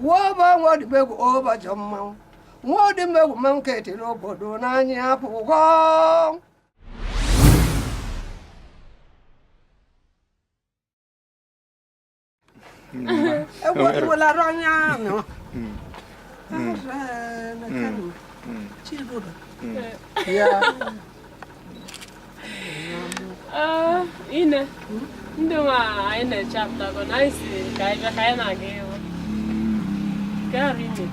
Wọba nwadibegwu ụbọchị mmanwụ nwadimegwu mmanwụ ka etiri obodo n'anya apụgo. Ewelarụ anya ahụ. Ine ndị nwa anyị na-eche apụtago na anyị si ka anyị bịa ka anyị na-aga ịhụ ka arụ ime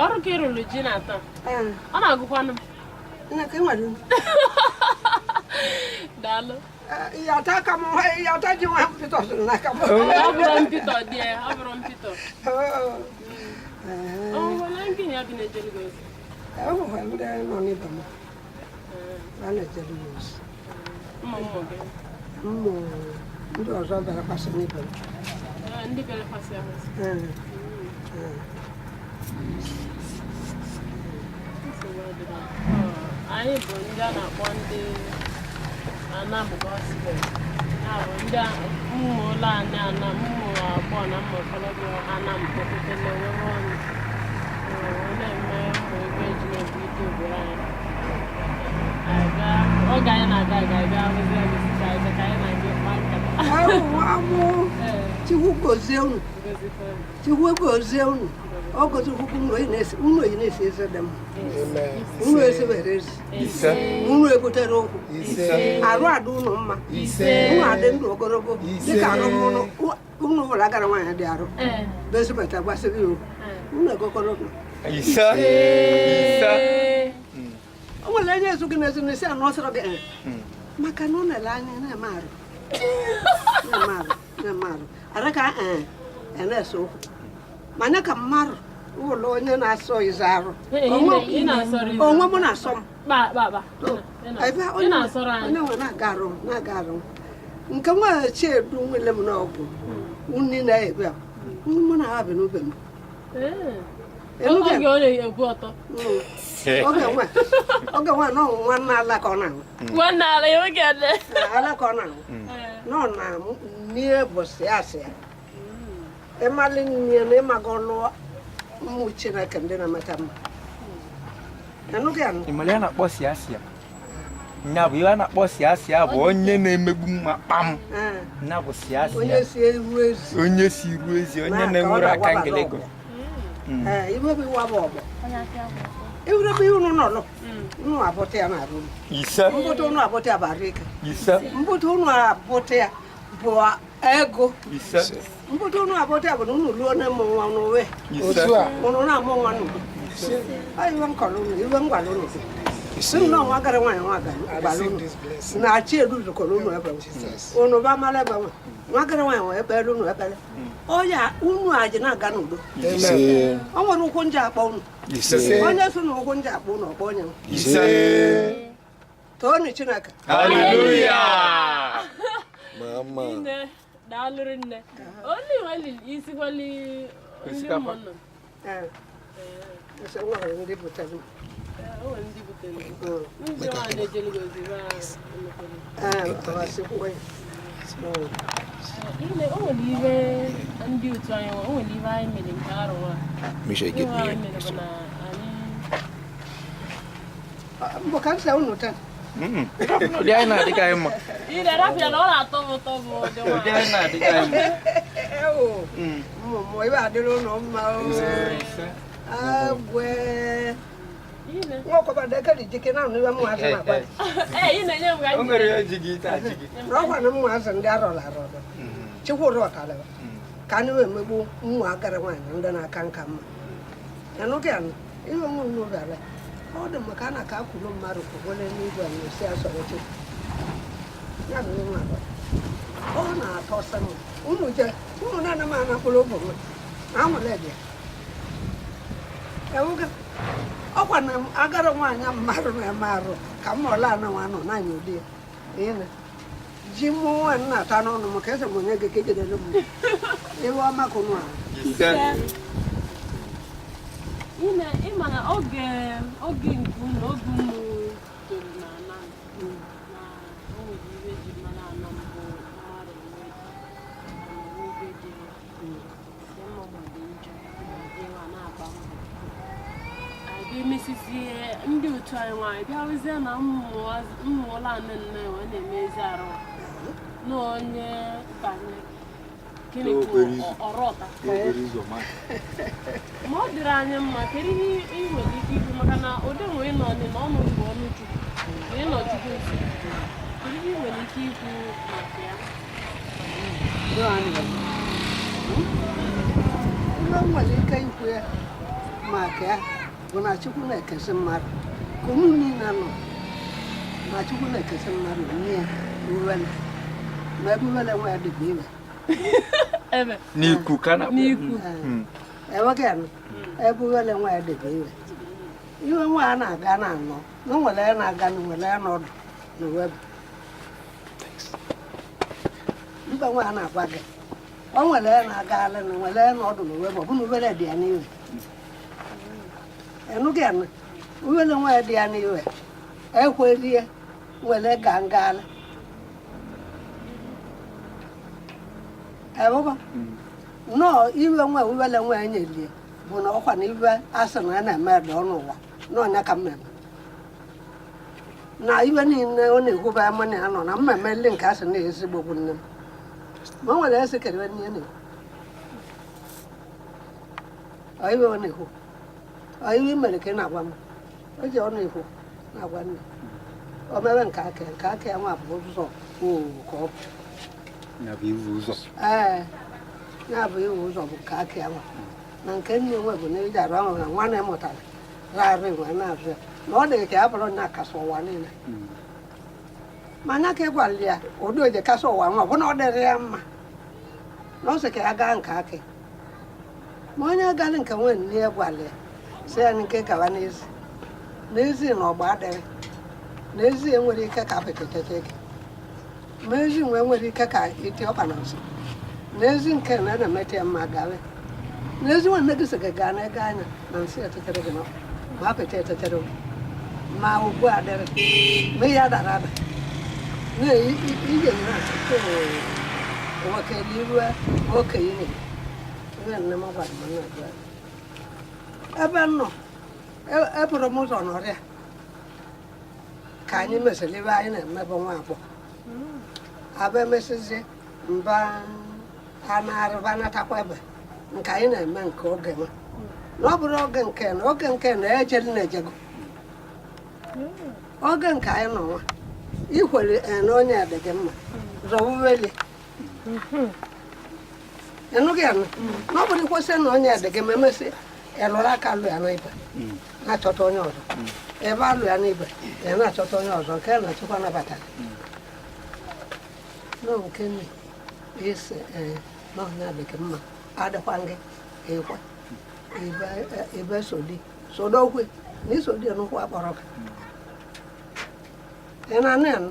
ọrụ ka ịrụrụ ji na taa ọ na-agụkwanụ m. Daalụ. Yata ka m yata ji nwa mpịtọ sịrị n'aka m. Ọ bụrụ mpịtọ dị ya, ọ bụrụ mpịtọ. Ọ nwere ndị ya bi na-ejere gị ozi? E nwere ndị nọ n'ibe m. A na-ejere m ozi. Ụmụ ụmụ gị? Ụmụ ndị ọzọ bịara kwasị n'ibe m. Ndị bịara kwasị akwasị. Nsogbu adịrọ. Anyị bụ ndị a na-akpọ ndị Anam Gospel. Ya bụ ndị ụmụ ụlọ anyị Anam, ụmụ agbọghọ na ụmụ okorobịa Anam kpọkọtara onwe ha ọnụ. Wee na-eme ụmụ ebe eji na-ebulite obodo anyị. Oge anyị na-aga aga bịa hụzie gị sị ka anyị bịa ka anyị na-aga ịkpa nkata. Amụ Chukwu gozie unu. Chukwu gozie unu. Ọ gozikwu unu oyi na-esi eze dị mma. Unu esibere ezi. Unu ebutere okwu. Arụ adị unu mma. Unu adị ndụ ogologo. Dịka arụ unu ụlọ agara nwaanyị dị arụ. Bezibata gbasịrị okwu. Unu egokọrọ unu. O nwere onye ezu gị n'ezi n'isi anụ ọsọrọ gị maka na ọ na-ele anya na-eme arụ na-eme arụ na-eme arụ ara ka na-ese okwu mana ka mmadụ ụlọ onye na-asọ izu arụ onwe m na-asọ m onye nwe na-aga arụ na-aga arụ nke nwa Chiedu nwele m n'ọgwụ unyi na-ebe a mụ na ha bi n'ube m. Oge ọ na-ekwu ọtọ. Oge nwa nọ nwanne ala ka ọ na-anwụ. Nwanne ala ya oge ale. Ala ka ọ na-anwụ. Nọ na nnie bụ sịasị ya. Ịmalị nnie na ịmaga ọlụ ụmụ Chineke ndị na-emeta mma. Anụghị anụ. Ịmalị a na-akpọ sịasịa. Nya bụ ihe a na-akpọ sịasịa bụ onye na-emegbu mma kpam. Nya bụ sịasịa. Onye si eru ezi. Onye si eru ezi, onye na-enwere aka ngịlịgọ. Iwe bụ iwa bụ ọgbọ. Iwere bụ unu nọlụ. Unu abụta ya na-arụ. Ise. Mbụta unu abụta ya bụ arụ ike. Ise. Mbụta unu abụta ya bụ ego. Ise. Mbụta unu abụta ya bụ na unu ruo na-emụ nwa n'uwe. Ise. Unu na-amụ nwa n'udo. Iwe nkọrọ unu, iwe ngwara unu. Unu nwa gara nwaanyị nwa gara unu. Na Chiedu zukọrọ unu ebe unu ba mara ebe nwa. Nwa gara nwaanyị nwa ekpere unu ekpere. Ọya unu aji na-aga n'udo. O nwere ụkwụ nje akpọ unu. Onye so na ụkwụ nje akpọ unu ọkpọ onye. Toonu Chineke. Hallelujah. Mama. Nne, daalụrụ nne. Oli wali isikwali ndị ụmụnna. Ese nwere ndị butere. O nwere ndị butere. Ndị nwa na-ejelu gị ozi ba emekwere. Nne, o nwere ibe ndị otu anyị o nwere ibe anyị mere nke arụ a. Make Ihe anyị mere bụ na anyị Mbụ ka nsa unu taa. Ụdị anyị na-adịka anyị mma. Ị na-arapịa na ọ na-atọ m ụtọ bụ ụdị Ụdị anyị na-adịka anyị mma. Mmụmụ ibe adịrị unu mma o. Agwe. Nwa dekere jike na ibe mụ azụ na-agwa. Ee, ị na-enye m O nwere ihe ji gị taa ji gị. N'ọkwa na ụmụ azụ ndị arọrọ arọrọ. Chukwu rọtara ka anyị wee megbu ụmụ agara nwaanyị ndị na-aka nka mma. Anụghị anụ, ihe onwe unu bịara. Ọ dị maka a na-aka akwụrụ mmadụ kwụkwere n'igwe na esi asọrọ Chukwu. Ya bụ ihe nwa ọ na-atọ sị m. Unu je, unu na-ana m ana mkpụrụ obi m. Anwụle dị ya. Ewuga. Ọkwa na agara nwaanyị mmadụ na-eme arụ ka m ọla anụ nwa nọ n'anya ụdị ya. Ịna. Ji mụ nwa nna ata n'ọnụ m ka ese m onye gị ka ejidere m. Iwe ọma ka unu ahụ. Ise. Ịma na oge oge nke unu oge unu toro na Anam na o nwere ihe ji mara Anam bụ mmadụ nwe ji nwe ji. Emesizie ndị otu anyị nwaanyị bịarụzie na mmụọla nne nne wee na-eme ezi arụ na onye banye gịnị ka ọrọta ma ọ dịrị anyị mma. Kedu ihe ị nwere ike ikwu, maka na ụdị nwe ịnọ na ọnụ bụ ọnụ Chukwu na ịnọ Chukwu nso, kedu ihe ị nwere ike ikwu maka ya? Ihe m nwere ike ikwu ya maka ya bụ na Chukwu na-ekesi mmadụ ka unu niile nọ na Chukwu na-ekesi mmadụ nne ya uwele ma ebe uwele nwa ya dịbụ iwe. Ebe N'iku ka na n'iku. Enweghị ya nụ ebe uwele nwa ya dịbụ iwe, iwe nwa ya na-aga na anọ na nwere ya na-aga na nwere ya n'ọdụ na webụ mba nwa ya na-agwa gị o nwere ya na-aga ala na nwere ya n'ọdụ na webụ, ọ bụ na uwele dị ya n'iwe. Enụghị ya nụ uwele nwa ya dị ya n'iwe ekwerie nwere ga ngala ebụba nnọọ iwe nwa uwele nwa ya nyelie bụ na ọkwa na iwe asị na ya na-eme dị ọnụ ụwa na ọnya ka mmemme na iwe niile ọ na-ekwuba ya mana ya nọ na mmemme ndị nke asị na ezigbo bụ nne m ma o nwere esi kere nne ya na-ekwu. Ọ iwe ọ na-ekwu, ọ iwe mere ka ị na-agwa m o ji ọnụ ekwu na-agwa nne o mere nke aka ya, nke aka ya nwa bụ ụzọ oo ka ọ bụ. Ya bụ iwu ụzọ. Ee, ya bụ iwu ụzọ bụ nke aka ya nwa na nke nne nwe bụ na eji arụ ahụ na nwa na mụtara rarụ nwe na-azụ ya na ọ dị ka ya bụrụ nya kasị ụwa niile ma anya ka ịgwalị ya ụdị oje kasị ụwa nwa bụ na ọ dịrị ya mma na ọ sị ka ya gaa nke aka ma onye gara nke nwe nne ya gwalị ya sị ya nke gawa n'ezi n'ezi na ọgba adịrị n'ezi enwere ike ka apịtịtete gị ma ezi nwe nwere ike ka iti ọkpa na nsọ n'ezi nke na na-emete ya mma gawe n'ezi nwanne gị sị gị gaa n'ego anya na nsị etetere gị n'ọkpa ma apịtị etetere gị ma ugbu adịrị ma ihe dara ada na ije na nwoke iwe oke ihe ihe nne m gwara m na agwa ebe m nọ eburu m ụzọ nọrịa ka anyị mesịrị ibe anyị na-emebe nwa agbọghọ abụ emesizie mba a na-arụba natakwa ebe nke anyị na-eme nke oge nwa na ọ bụrụ oge nke na oge nke na ejeli na ejego oge nke anyị nọ nwa ikwere na onye dị gị mma zọwuweli ịnụghị ya na ọ bụrụ ikwesị na onye dị gị ma emesị ịlụrụ aka lụ ya n'ibe na-achọta onye ọzọ ebe alụ ya n'ibe ya na-achọta onye ọzọ nke a na-achọkwa nabata nọ nke nne isi ee na ọnya dị gị mma adịkwa gị ịkwa ebe sodi sodokwe na isodi n'ụkwụ akpọrọ gị ị na-anụ ya nụ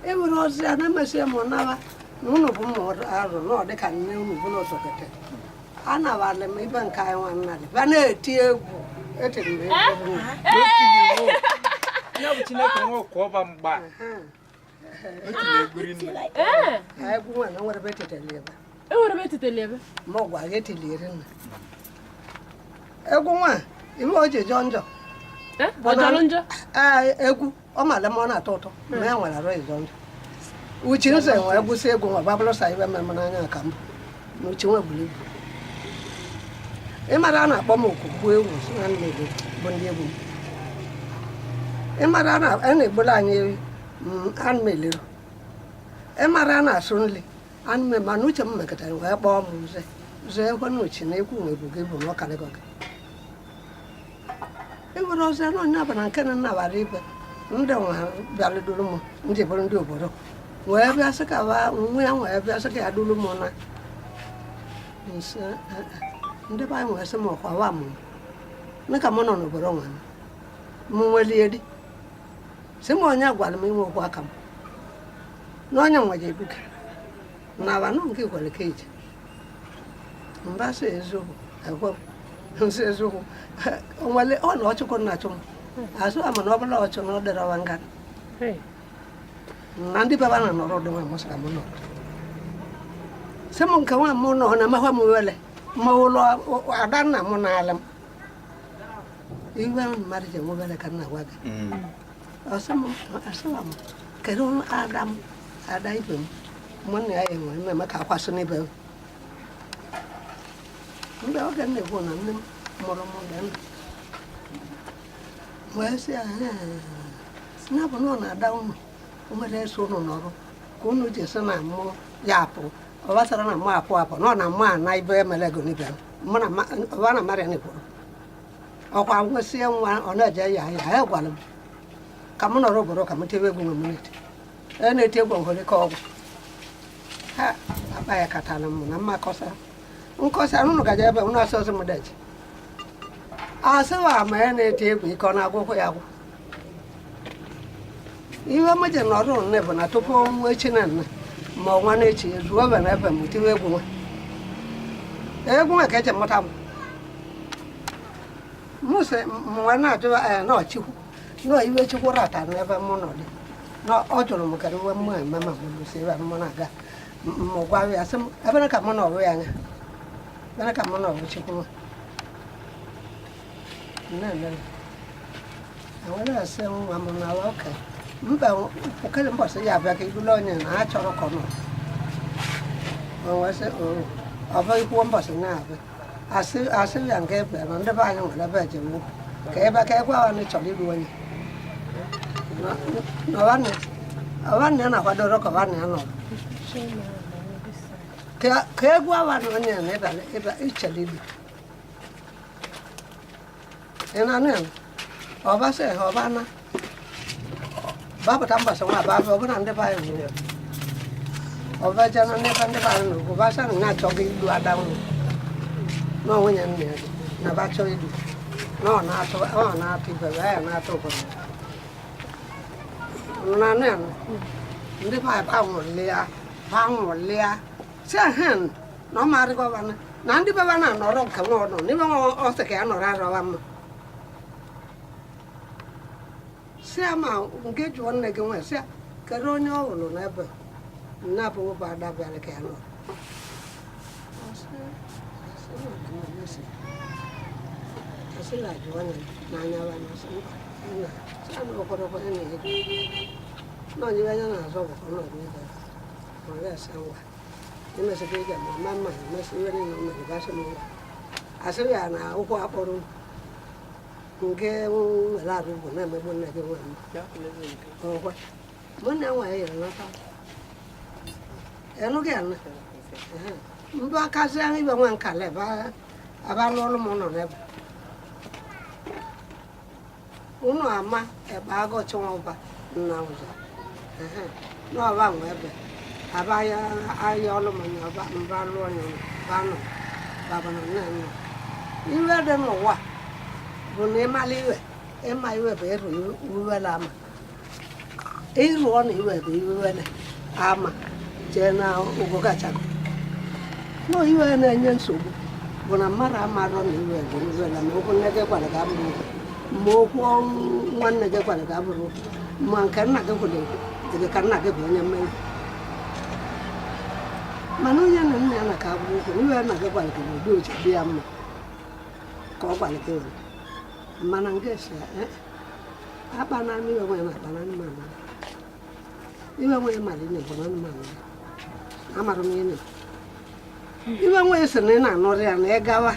ewere ozi ya na-emesi m naba na unu bụ ụmụ arụ na ọ dị ka nne unu bụ n'ụzọkete anabalị m ibe nke anyị nwa nna dị ba na-eti egwu etiri m egwu. Ya bụ Chineke nwe ọkụ ọba mgba etiri egwuri nne. Ee, egwu nwa na nwere ebe etetele ebe enwere m etitele ebe ma ọ gwa gị etiliere nna egwu nwa ibe o ji jọọ njọ. Ọ jọrọ njọ. Ee, egwu ọ mara ma ọ na-atọ ụtọ ma ya nwere arụ ịjọ njọ uchi nze nwe egwusi egwu nwa babụlụsa ibe mmemme n'anya ka mbụ na uchi nwe buru ibu ịmara a na-akpọ m oku gbuo ewu si na nna egbu bụ ndị egwu m ịmara a na-egburu anyị ewi anụ m eleru ịmara a na-asụ nri anụ m mana uche m mekọtara wee kpọọ m nze nze ekwe na uchi na ekwu nwe bụ gị bụ na ọ karịgo gị ewere ọzọ na onye ọbụla nke na nnabara ibe ndị nwa bịara duru m ndị bụrụ ndị obodo wee bịa sị ka nwa ya wee bịa sị ka ya duru m na nsị ndị be anyị wee sị m ọkwa wa m dị ka m nọ n'obodo nwa m nwelie di sị m onye gwara m inwe okwu aka m na onye nwe ya ebuga na aba nọ nke kwere ka ije mba sị eziokwu ekwe m nsị eziokwu onwere ọ na ọchụkwụ nna chụ m azụ ama na ọ bụla ọchụ na ọ dịrọwa nga na ndị baba na nọrọ ọdụ nwa m sịra m nọrọ sị m nke nwa m nọ na amakwa m wele ma ụlọ ada nna m na-alị m Iwe mmadụ ji enwebere ka nna gwa gị. Ọsị m, asịwa m, kedu ada m, ada ibe m, mụ na ya enwere mmemme ka akwasị n'ibe m. Mgbe oge m na-ekwu na nne m mụrụ m dị ndụ, wee sị ya, "Ee, ya bụ na ọ na-ada unu nwere eso unu nọrọ ka unu ji sị na mụ ya apụ." Ọ gbasara na mụ apụ apụ na ọ na mụ ana ibe emere ego n'ibe m. Mụ na ọba na Marian kwuru ọkwa nwesịa nwa ọ na-eje ya ya ya gwara m ka m nọrọ obodo ka m tebe egwu nwe m na-eti e na-eti egwu nwere ka ọgwụ ha akpa ya katara m na mma kọsa nkọsa unu gaje ebe unu asị ọsị m deji asịwa ma ya na-eti egwu ike ọ na-agwụkwụ ya agwụ. Ihe m ji nọrọ nne bụ na tupu ọnwa echi na nne ma ọnwa na-echi zuo ebe na ebe m tiwe egwu nwe egwu nwe ka eji mụta m. Mụ sị m nwa na-ajụ ya na ọchịkwu na iwe chukwu rata n'ebe mụ nọ dị na ọ jụrụ m kedu iwe mụ eme ma mụ si ebe mụ na-aga. M gwa ya sị m ebe ka mụ nọrụ ya anya ebe ka mụ nọrụ chukwu nwe nne nne enwere asị nwa m na oke mba okele mbọsị ya abịa ka ibulu onye na ha chọrọ ka ọ nọ o wee sị ọ bụ ikwuo mbọsị na-abịa asị asị ya nke ebe na ndị be anyị nwere ebe ejem ka ebe ka egwa wa na chọrọ iru onye na ọba nne na-akwadoro ka ọba nne ya nọrọ ka egwu awa na onye na ịba ịba ichere ilu ị na-anụ ya ọba sị ha ọba na bapụta mbọsị nwa ba ọbụna ndị be anyị nwere ọba jee na n'ebe ndị be anyị nọ ba sị na ya achọghị ilu ada nwụ na nwunye nna ya dị na ba chọọ ilu na ọ na-atụ ọ na-atụ ibe ya na-atụ obodo na anụ ya nụ. Ndị be anyị banwụlịa banwụlịa si ahen na ọ marịgọba na ndị be ba na-anọrọ nke nwa ọ nọ n'ime nwa ọ sị ka ya nọrọ arọba mma si ya ma nke jụọ nne gị nwa si ya kedu onye ọ hụrụ n'ebe nne abụghị bụ ada bịara ka ya nọrọ. Ọ sị na ọ dị mma, sị. Ọ sị na jụọ ya n'anya ba na sị mba nna sị ya na okporoko ya na-ego na onye anya na-azọ bụ ka ọ nọrọ n'ebe ọ na-ese ngwa imesịkwa ije ma ma mma emesị ihe niile o mere gasị m ngwa asị ya na ụkwụ akpọrọ nke nwere arụ bụ na-emegbu nne gị nwe m ọkwa mụ na nwa ya yere nata ẹnu gị ana mbụ akazi ahụ ibe nwa nkala ebe aba lụọlụ m nọ n'ebe unu ama ebe agọchi nwa ụba nna ụzọ n'ọba nwe ebe aba ya ahịa ọlụ m na ọba mba lụọ ya ba nọ baba na nne nọ iwe dị n'ụwa bụ na ịmala iwe ịma iwe bụ ịrụ iwele ama ịrụ ọ na iwe bụ iwele ama jee na ogo gachago na iwe na-enye nsogbu bụ na mmadụ amarọ na iwe bụ iwele ma okwu nne gị gwara gị abụrụ okwu ma okwu nwanne gị gwara gị abụrụ okwu ma nke nna gị gwara ekwu dị ka nna gị bụ onye mmehie mana onye na nna ya na ka abụrụ okwu iwe nna gị gwara gị na ụdị oche dị ya mma ka ọ gwara gị were mana nke si akpa na anụ iwe nwe na akpa na anụmanụ iwe nwe mara ị na-ekwu na anụmanụ amara m ihe iwe nwe sị na ị na-anụrụ ya na ịgawa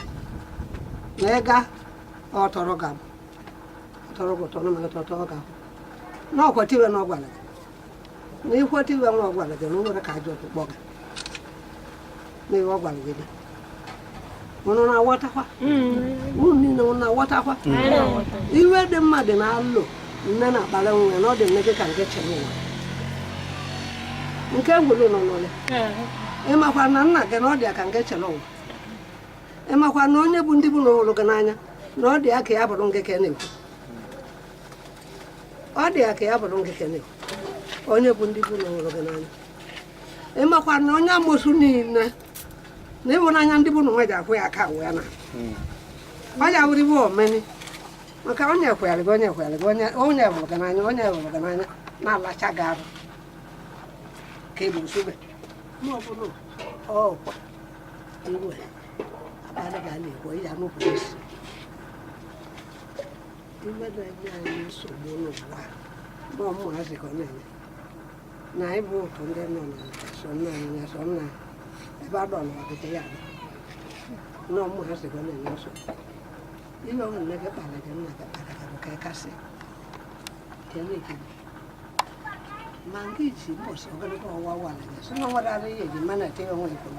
na ịga ọ tọrọ ga tọrọ gị ụtọ na ma tọtọ ga na ọkwata iwe na ọ gwara gị na ikweta iwe nwa ọ gwara gị na o nwere ka ajọ ọkpụkpọ gị na iwe ọ gwara gị dị unu na-aghọtakwa unu niile unu na-aghọtakwa iwe dị mma dị na-alụ nne na-akpara nwa ya na ọ dị nne gị ka nke chere ụwa nke ngwulu nọ n'ụlọ ịmakwa na nna gị na ọ dị ya ka nke chere ụwa ịmakwa na onye bụ ndị bụ na ụlụ gị n'anya na ọ dị ya ka ya bụrụ nke ka na-ekwu ọ dị ya ka ya bụrụ nke ka na-ekwu onye bụ ndị bụ na ụlụ gị n'anya ịmakwa na onye amosu niile na ịhụnanya ndị bụ na nwa ji akwụ ya aka wee na ọ ya wụrụ iwe omeni maka onye kwere gị onye kwere gị onye onye hụrụ gị n'anya onye hụrụ gị n'anya na-alacha gị arụ ka ị bụ nsogbe ma ọ bụrụ ọkwa iwe abalị ga na-ekwu ya n'ukwu isi. Ibe na-enye anyị nsogbu n'ụwa ma ụmụazị ka ọ na-enye na anyị bụ otu ndị nọ na so nna anyị na so nna ebe a dọrọ ọdịka ya adọ na ụmụazị ka ọ na-enye nsogbu. Ibe ọ nne gị kpara gị, nna gị kpara gị bụ ka ị kasị ma nke ji mbọsị ogologo ọwa wala gị sị na nwere ara ihe eji mana etinye onwe ikwu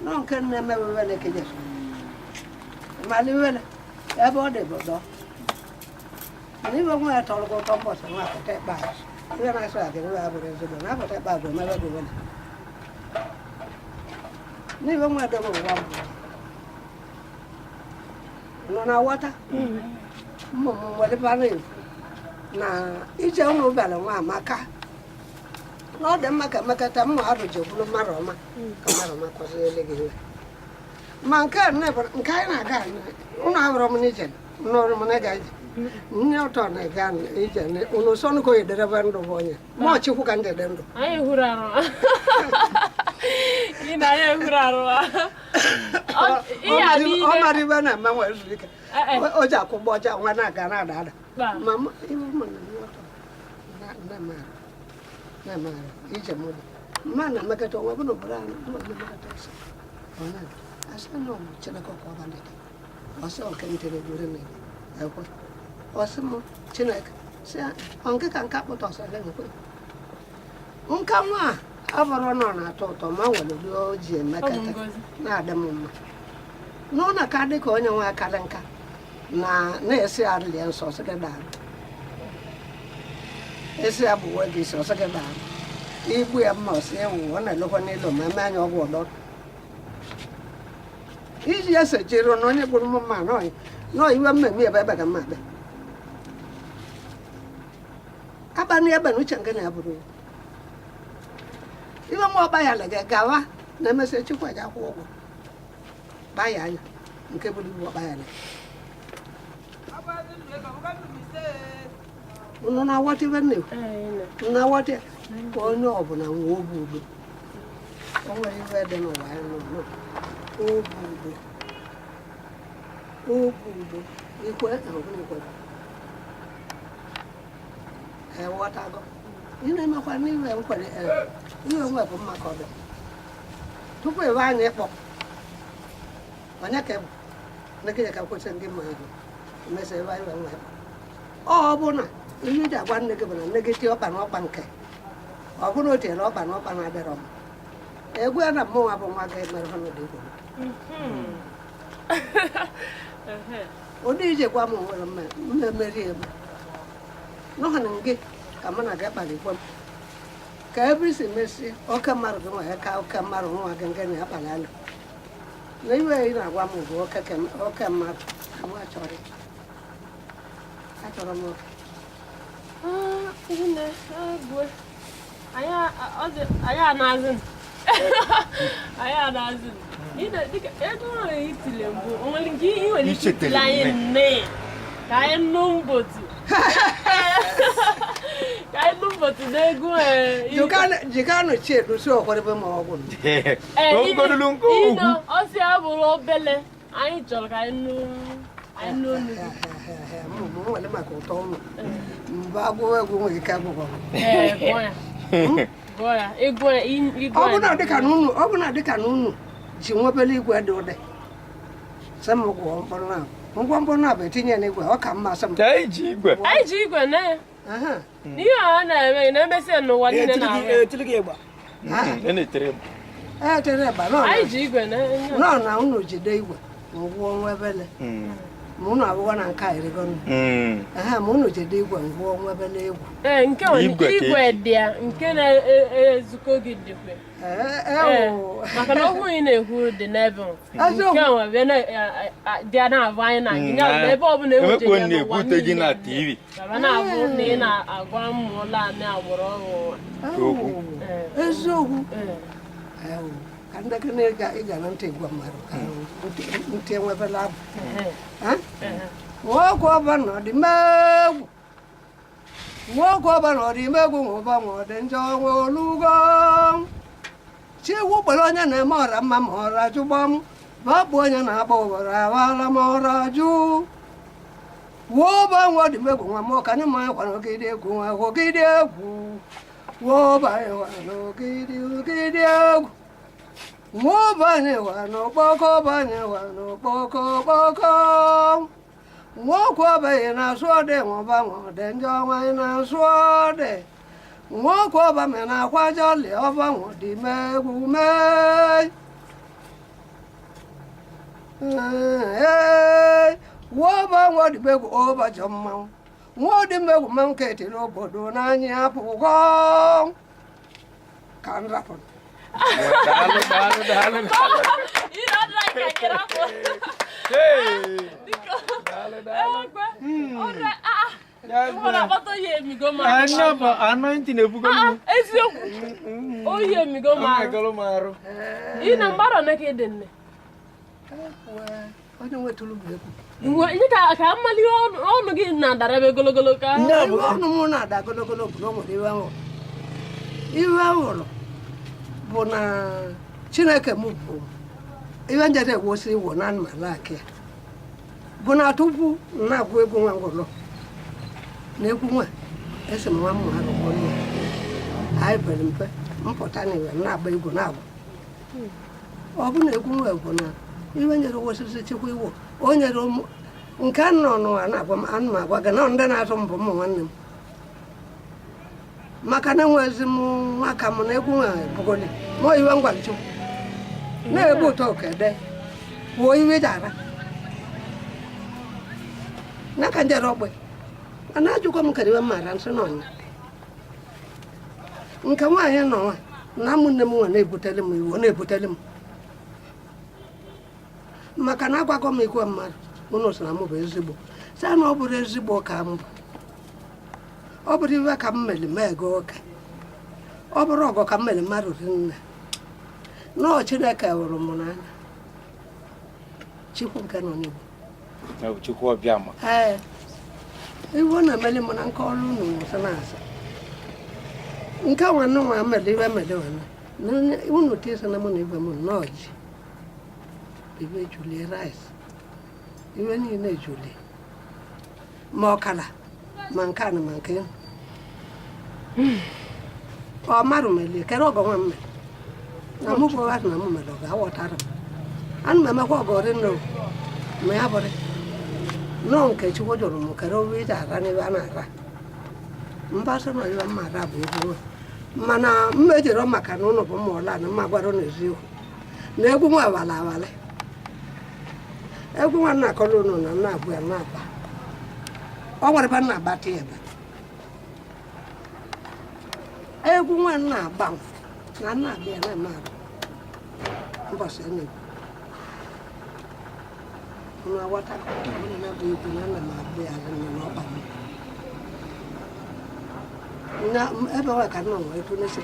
nọ nke nne emewewele ka ejeso maliwele ebe ọ dị bụ dọ mana ibe nwa ya tọrọ gị ụtọ mbọsị nwa apụta ikpeazụ ihe na-asụ agị nwa abụrụ ezigbo na apụta ikpeazụ omebe gị wele n'ibe nwa dobe ụwa mbụ nọ na wọta mmụ m nwere efu na ije ụlọ bịara nwa amaka na ọ dị mma ka emekata mma arụ ji bụrụ mmadụ ọma ka mmadụ ọma kọziele gị ihe ma nke a nne bụ- nke anyị na-aga ụnụ abụrụ m n'ije n'ọrụ m na-aga ije nne ụtọ na-aga ije ụnụ sọnụ ka oyederebe ndụ bụ onye ma ọchịkwu ka njede ndụ. Anyị hụrụ arụ ị na anyị hụrụ arụ Ọ mara ibe na-eme nwa ezu ike o ji akwụgbọ ọcha nwa na-aga na-ada ada ma ibu m na nne ụtọ na-eme arụ ije m dị mma na mmekọta onwe bụ n'obodo anyị mma na mmekọta ọsọ ọ na-aga asị na ọ bụ Chineke ọkwa ọba dị ọsị ọke ntere gwere na ekwe ọsị m Chineke sị ọ nke ka nke akpụta ọsọ gị nkwe nka nwa a abụrụ na ọ na-atọ ụtọ ma nwere ụdị o ji emekọta na-adị m mma n'ụlọ ka dị ka onye nwe akarị nka na na-esi arịlịa nsọ ọsị gị daalụ esi ya bụ gị isi ọsị gị daalụ igbu ya mma ọsị ewu ọ na-elekwa n'elu ma eme anya ọgwụ ọdọ iji ya sechiri na onye gburu m mma nọọ iwe mmemme ebe ebe ka mma bịa abalị ebe na uche nke na ya bụrụ iwe nwa ọkpa ya lega gawa na emesịa chukwu aja akwụ ụgwọ kpa ya anya nke bụrụ ibu ọkpa ya lega unu na-aghọta ibe m na-ekwu? Unu na-aghọta ya? Ka onye ọbụla nwee obi udo. O nwere ibe dị n'ụwa anyị nọ nọ. Obi udo, obi udo, ikwe ọbụla ikwe ghọtago ị na-emekwa n'iwe nkwere iwe nwe bụ mma ka ọ dị tupu ebe anyị ịkpọ onye ka bụ nekịja ka kwesịrị gị ma ahụ emesịa ebe anyị nwe ịkpọ ọ bụ na ihe iji agwa nne gị bụ na nne gị tie ọkpa n'ọkpa nke ọ bụrụ o tinyere ọkpa n'ọkpa na-adịrọ mma egwu ya na mmụnwa bụ nwa gị mere ha n'ụdị igwe ụdị ije gwa m nwere mmemeri eme n'ọha na gị ka mụ na gị kpara ikwe m ka ebe isi mesie oke mmadụ gị nwa ya ka oke mmadụ nwa gị nke na ya kpara alụ na iwe ị na-agwa m bụ oke mmadụ mụ achọrọ achọrọ m oke. Anyị anazị ego ụlọ itile mbụ onwere nke ị nwere ike itile anyị nne ka anyị nụ mbotu ka anyị nụ mbotu n'egwu. Jikanụ chiedu si okwerebe ma ọgwụ ịnọ ọsị abụrụ obele anyị chọrọ ka anyị nụ anyị nụ olu gị. Nwere maka ụtọ ụlọ mgbe agwụ egwu nwere ike agwụgwọ. Ọ bụ na dịka na unu ji nwebele igwe dị ụdị sị m gwụọ mkpụrụ na ngwa mkpụrụ na bụ etinye n'igwe ọ ka mma sị m anyị ji igwe na ihe a na-eme na-emesi n'ụwa niile na-ahụ anyị ji igwe nọ na unu jide igwe ngwụọ nwebele ma unu abụghọ na nke a erigo ma unu jide igwe ngwụọ nwebele egwu. Ee, nke igwe dị ya nke na-ezukọ gị dịkwe maka na okwu ị na-ekwu dị n'ebe nke nwe dị na-abụ anyị na gị ebe ọbụla ewutere n'ụwa niile na-abụ na ị na-agwa mmụọla anyị agbụrụ ọhụụ eziokwu ka ndị gị ịga na ntị gwa mmadụ ka ntị enwebela abụ nwoke ọba na ọdịmegwu nwoke ọba na ọdịmegwu nwụba nwa ọdị njọ nwe olugo chiwu kpere onye na-eme ọra mma ma ọra jụ gbam bakpu onye na-agba ụbara awala ma ọra jụ Wụba nwa dị m egwu nwa m ka anyị ma kwara ogidi egwu nwa ogidi egwu. Wụba nwa ogidi ogidi egwu. Wụba anyị nwa n'okpoko banye nwa n'okpoko kpoko. Nwoke ọbaghị na-asụ ọdị nwụba nwụdị njọ nwanyị na-asụ ọdị. Nwoke ọba me na-akwa jọlị ọba nwụdị megwu mee. Ee, wụba nwadịmegwu ụbọchị mmanwụ. Nwadịmegwu mmanwụ ka etiri obodo n'anya apụgo. Ka m rapụrụ. Daalụ, daalụ, daalụ. Ị na-adịra ka nkere afọ. Hey! Biko. Daalụ, daalụ. Egbe. Ọrịa, ah, Ya mụ na akpata oyi emigo m arụ. Anya bụ anointing ebugo Ah, m. eziokwu. Oyi emigo m arụ. Emegolu m arụ. Ị na mgbara one ka ị dị nne? Onye nwetụrụ bụ egwu. Nye ka mmali ọnụ gị na-adara ebe gologolo ka. Nne Iwe ọnụ m na-ada gologolo bụ na o nwere iwe ahụrụ. Iwe ahụrụ bụ na Chineke m bụ iwe njede ewosi iwo na anụmanụ ya. Bụ na tupu m na-agụ egwu nwa ngwụlọ na egwu nwa esi m nwa m arụ ọnụ ya. Anyị pere mpe mpụta na iwe na-agba egwu na-agụ. Ọ bụ na egwu nwa bụ na iwe nyere osisi chukwu iwo o nyere ụmụ nke a nọ n'ụwa na-agwa m anụ m agwa gị na ndị na-azụ m bụ ụmụ nwanne m maka na enwezi m nwa ka m na egwu nwa bugoli ma iwe ngwara chukwu na-ebu ụtọ okede wuo iwe ji ara n'aka njere ogbe mana ajụkwa m kere iwe mara nsị na ọnya nke nwaanyị nọ nwa na ụmụnne m nwa na-ebutele m iwu na-ebutele m maka na agwago m ikwe mmadụ unu sị na m bụ ezigbo sị na ọ bụrụ ezigbo ka m bụ ọ bụrụ iwe ka m mere m ego ụka ọ bụrụ ọgọ ka m mere mmadụ rinne nọọ Chineke hụrụ m n'anya Chukwu nke nọ n'igbo. Ya bụ Chukwu ọbịa ma. Ee, iwe ọ na-emeli m na nke ọrụ unu sị na-asa nke nwanne nwa mere iwe mere nwanne unu tisa na mụ na ibe m nnọọ ji iwe julie rice iwe niile julie ma ọkara ma nke a na ma nke ọ marụ melie kere ọgọ nwa m mere na mụ bụ na mụ mere ọgọ aghọtara m ana m emekwa ọgọ rinne ma ya bụrụ nọọ nke Chukwu jụrụ m kere owe iji ara n'ebe a na-ara mba sị na iwe mma ara bụ egwu nwa mana m ejere maka na ụnụ bụ ụmụ ọla na mma gwara ụnụ eziokwu na egwu nwa awala awala egwu nwa na-akọrọ ụnụ na nna abụ ya na-agba ọ nwere ebe na-agbata ya ebe egwu nwa na-agba na nna abịa ya na-eme arụ mbọsị na-egwu unu aghọta na bụ egwu na ana m abụ ya n'ọkpa m na ebe nwa ka nna nwere tụnesi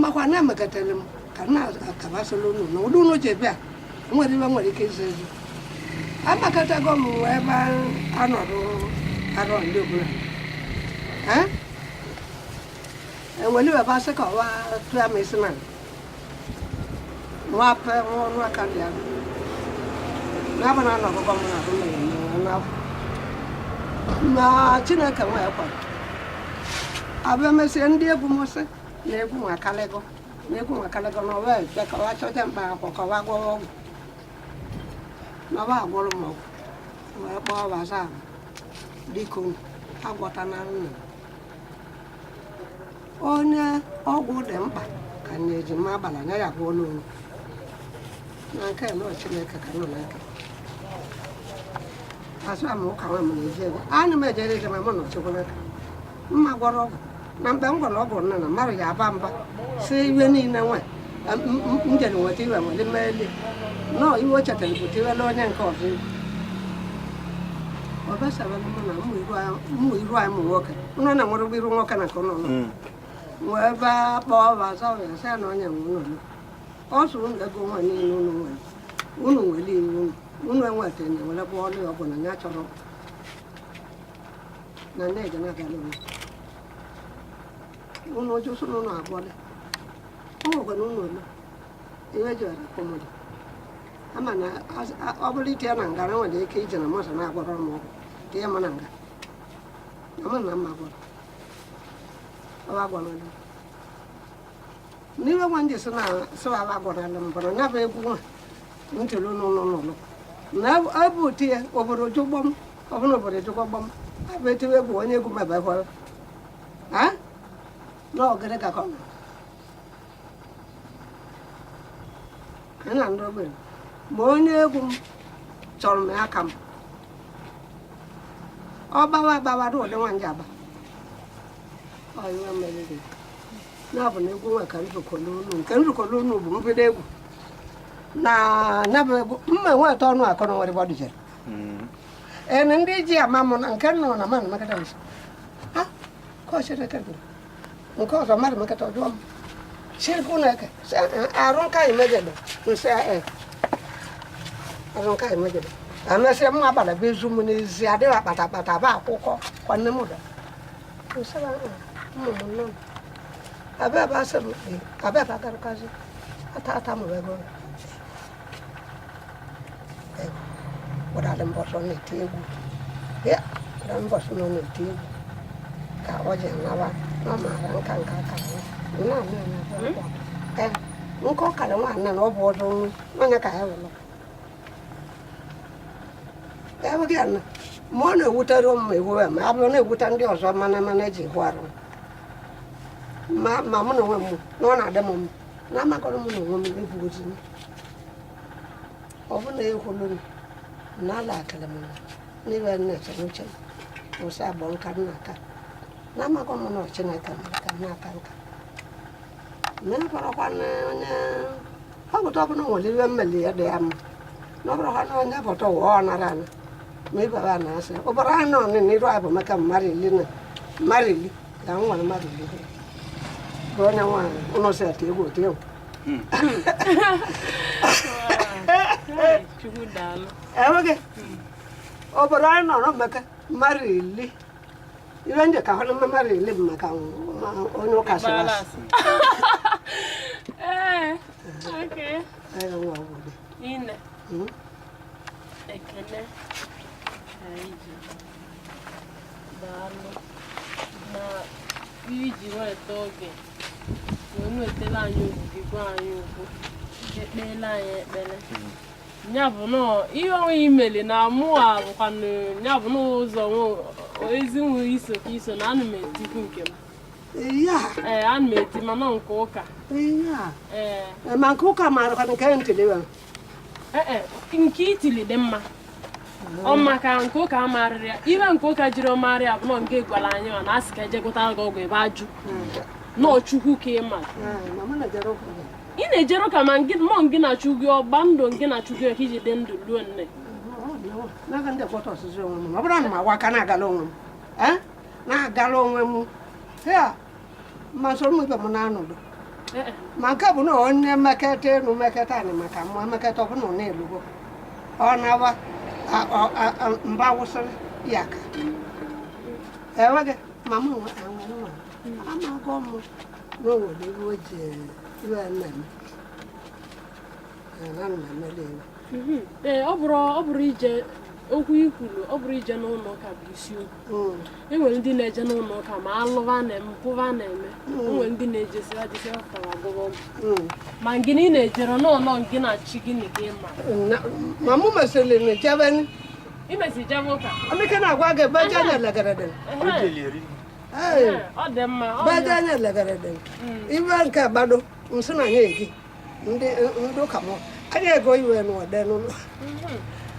makwa na emekọtara m ka nna akabasịla unu na ụdị unu ji bịa nwere iwe nwere ike izu ezu amakọtago m ebe a nọrọ arọ ndị ọbụla enwere iwe basị ka ọwa tụya m isi na nwa pe nwa ọnụ aka dị ahụ n'abụ na anọgụgọ m na ahụ mere n'afọ ma Chineke nwa ya kwara abịa mesie ndị egwu m sị na egwu nwa kalịgọ na egwu nwa kalịgọ na ọwa eje ka ọwa chọta mkpa akwụkwọ ka ọwa gwọọ ọgwụ na ọwa agwọrọ m ọgwụ wee kpọọ waza biko agwọtana nna onye ọgwụ dị mkpa ka na eji mma agbala anya ya gwọọla onwe na nke nọ Chineke ka nọ n'aka azụ ama ụka nwa m na-eji ego ana m ejere eje ma mụ na Chukwu n'aka mma gwọrọ ọgwụ na mgbe m gwọrọ ọgwụ nna na mmadụ ya aba mba si iwe niile nwe m jere nweta iwe nwere mmeli nọọ iwe o chetara bute iwele onye nke ọzọ iwe ọ besara m na mmụ iru anyị mụ nwoke ụnụ na nwere iru nwoke na nke ụnụ nọ wee ebe kpọọ baza ya sị na onye nwe ụnụ ọ sụrụ ụnụ ego nwa niile ụnụ nwere ụnụ nwere iwu ụnụ ụnụ enweta na were gwọọ ọlụ ya ọgwụ na ya chọrọ na nne ga na-abịala ụnụ ụnụ jụsụ na ụnụ agwọla o nwekwana ụnụ ole iwe ji were kwụ mmadụ ama na ọ bụrụ itinye na nga na nwere ike iji na mọsọ na-agwọrọ m ọgwụ tinye m na nga. Na mụ na mma gwọrọ. Ọba gwọrọ m. N'iwe nwa ndị sị na sị ala gwọrọ m bụ na ya bụ egwu nwa ntụrụ n'ụlọ n'ụlọ. Na ebe otu ya obodo jụgbọ m ọbụna obodo jụgbọ gbọm abụ etiwe egwu onye egwu mebe hụrụ. Ha? Na ọgịrị ka ọ nọ. Anyị na ndị ogbenye. Ma onye egwu m chọrọ m aka m. Ọ gbawa agbawa dị ụdị nwa nje agba. Ọ iwe meriri. Ya bụ na egwu nwa ka nzukọ n'unu nke nzukọ n'unu bụ mbido egwu. Na ya bụ egwu mma enweta ọnụ akọ na nwere bọdụ jere. Ene ndị ji ama m na nke nọ na mmadụ mekata nsọ. Ha ka ọ Chineke ndụ. Nke ọzọ mmadụ mekata ọjọọ m. Chukwu na-eke arụ nka imejedo nsị e arụ nka imejedo amesịa mma abalị bụ ezu m n'ezi adịghị akpata akpata ba akwụkwọ kwa nne m da nsị ụmụ m nọ abịa bụ asị m abịa bụ agarịkazi ata ata m ego wụdadị mbọsọ na-eti egwu ya wụdadị mbọsọ nọ na-eti egwu ka ọ ji nawa na ọ maara nka nka ka nna nna nna nke ọ kara nwaanyị na ọ bụ ọzọ nwe onye ka ya wụlụ ya bụghị ya na ma ọ na-ewutere m ewu ya ma abụrụ na-ewute ndị ọzọ mana mana eji hụ arụ ma ma mụ na onwe m na ọ na-adị m mma na amakọrọ m na onwe m ebugozi m ọ bụ na ekwulu m na ala akịrị m n'ibe nna-eche n'uche m kwụsị agbọ nka nna aka na amakọ m na Chineke mere ka m na-aka nka na bụrụkwa na onye ọ bụta ọbụla nwere iwe mmeli ya dị ya mma na ọ bụrụkwa na onye bụta ụwa ọ nara ana ma ibe ba na-asị ụbọrọ anọ nị n'iru anyị bụ maka mmadụ ili na mmadụ ili ka m nwere mmadụ ili bụ onye nwaanyị ụlọ si eti egwu oti egwu. Chukwu daalụ. Enweghị obodo anyị nọrọ maka mmadụ ili ibe nje ka hụ mmadụ ili bụ maka onye ụka sịrị asị. Ee, okay. Anyị nwe obodo. Ine. Ekele ka anyị ji daalụ na iji weta oge wee nwetara anyị okwu gị gwa anyị okwu ekpeela anyị ekpere ya bụ na ihe onwe imeli na mụa bụkwanụ ya bụ na ụzọ ezi nwe iso ka iso na ana m etikwu nke m. Ya. Ee, ana m eti mana nke ụka. Ya. Ee. Ma nke ụka maara nke ntịlị ya. Ee, nke itili dị mma. Ọ maka nke ụka amarịrị ya. Ibe nke ụka jiri ọmarị ya bụ na nke gwara anyị ma na asị ka eje gụtara gị ọgwụ ebe ajụ. Nọọ Chukwu ka ị ma. Ma mụ na-ejere ụka. Ị na-ejere ụka ma mmụọ gị na Chukwu gị ọgba ndụ gị na Chukwu ka iji dị ndụ ruo nne. N'aka ndị kwọta ọsịsọ onwe m ọ bụrụ na m agwa aka na-agala onwe m na-agala onwe m ya ma soro m ibe m na-anọdụ ma nke bụ na onye mmekọta elu mmekọta anyị maka mmụọ mmekọta ọ bụ na ọ na-elugo ọ nawa mba wụsịrị ya ka enweghị ma m nwe nwa amago m na o nwere iwe o ji iwe na-eme na ana m emeli iwe. Ee, ọ bụrụ ije okwu ikwuru ọ bụrụ ije n'ụlọ ụka bụ isiokwu. E nwere ndị na-eje n'ụlọ ụka ma alụva na-eme mpụva na-eme. E nwere ndị na-ejesi ajesi pụtara agụba ọgwụ. Ma gị na ị na-ejere n'ụlọ gị na chi gị na gị ma. Ma mụ mesịrị na jebeni. Imesi jebe ụka. Amike na-agwa gị beje na elegere dị. Ọ dị mma. Beje na elegere dị. Iwe nke gbado nsị na anyị egi ndị ụka mụ anyị ego iwe n'ụdị n'ụlọ.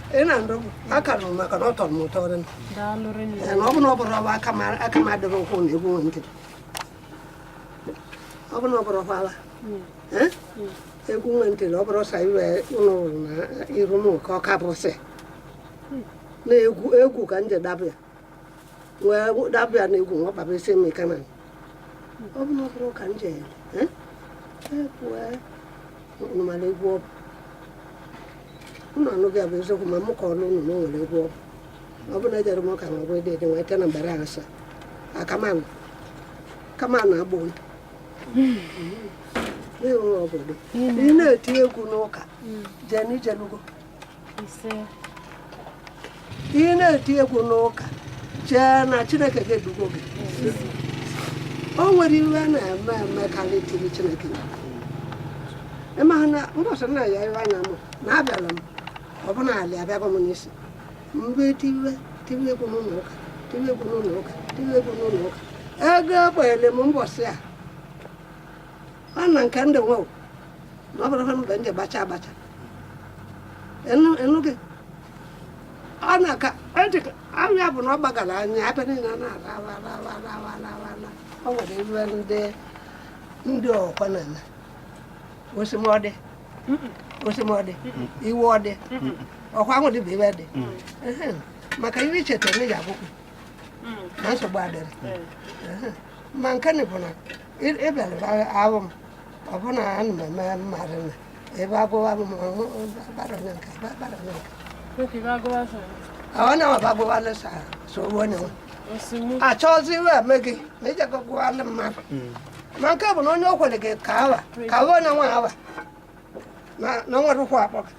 Ị na-ndụ aka nụ maka na ọ tọrọ m ụtọ rị. Daalụ rinne. Na ọ bụ na ọ bụrụ ọba aka m adịghị ụkwụ na egwu nwe ntị. Ọ bụ na ọ bụrụ ọkwala. Egwu nwe ntị ọ bụrụ sa iwe ụlọ na iru m ka ọ ka bụ sị. Na egwu egwu ka m ji dabịa. Wee dabịa na egwu nwa kpaba isi m ike na. Ọ bụ na ọ bụrụ ka m ji egwu unu mara egwu ọ bụ. Unu anụghị bụ eziokwu ma mụ kọọrọ unu na o nwere egwu ọ bụ. Ọ bụ na ejere m ụka ma bụ ede ede nweta na mbara asa. Akamanụ. Kamanụ agbụ. Na-enwe obodo. Ị na-eti egwu n'ụka. Jee n'ijelugo. Ị na-eti egwu n'ụka. Chee na Chineke ga-edugo gị. O nwere iwe na-eme eme karịa itiri Chineke. Ịma na mbọsị nna ya iwe anya m na abịala m ọbụna ala abịago m n'isi mgbe tiwe tiwe egwu n'ụlọ ụka, tiwe egwu n'ụlọ ụka, tiwe egwu n'ụlọ ụka. Ego egbele m mbọsị a ọ na nke ndị nwe na ọ bụrụ mgbe ndị gbacha agbacha ịnụ gị ọ na-aka anya bụ na ọ gbagara anya ebe niile na-ala ala ala ala ala ala. O nwere ebe ndị ọkwa na-eme osimọdị osimọdị iwe ọdị ọkwa ahụ dị bụ iwe dị maka iwe ichetara na ya akwụkwọ na nsogbu adịrị. Ma nke na bụ na ịbịara ahụ m ọbụna ana m eme mmadụ na ebe agụwa m gbara onye nke gbara onye nke onye nwe bagụwalụ so onye nwe achọzi iwe eme gị na ijekọ gụwalụ mmadụ. Ma nke bụ na onye o kwere gị ka awa ka awa onye nwe awa na nwere ụkwụ akpọ gị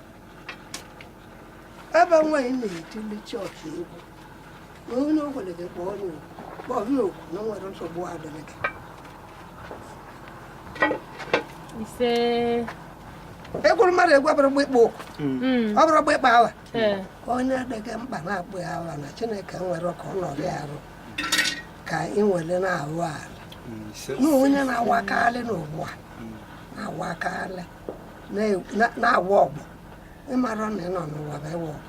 ebe nwaanyị na-etili chọọchị egwu na onye o kwere gị kpọọ onye kpọọ okwu na nwere nsogbu adịrị gị. Ise egwuru mmadụ egwu abụrụ gba ịkpọ okwu ọ bụrụ gba ịkpa awa onye adịghị mkpa na-akpụ ya awa na Chineke nwere ka ọ nọrọ ya arụ ka ị nwere na-ahụ ala na onye na-awakarị n'ụwa na-awakarị na-awa ọgbọ ịmara na ị nọ n'ụwa bụ ịwa ọgbọ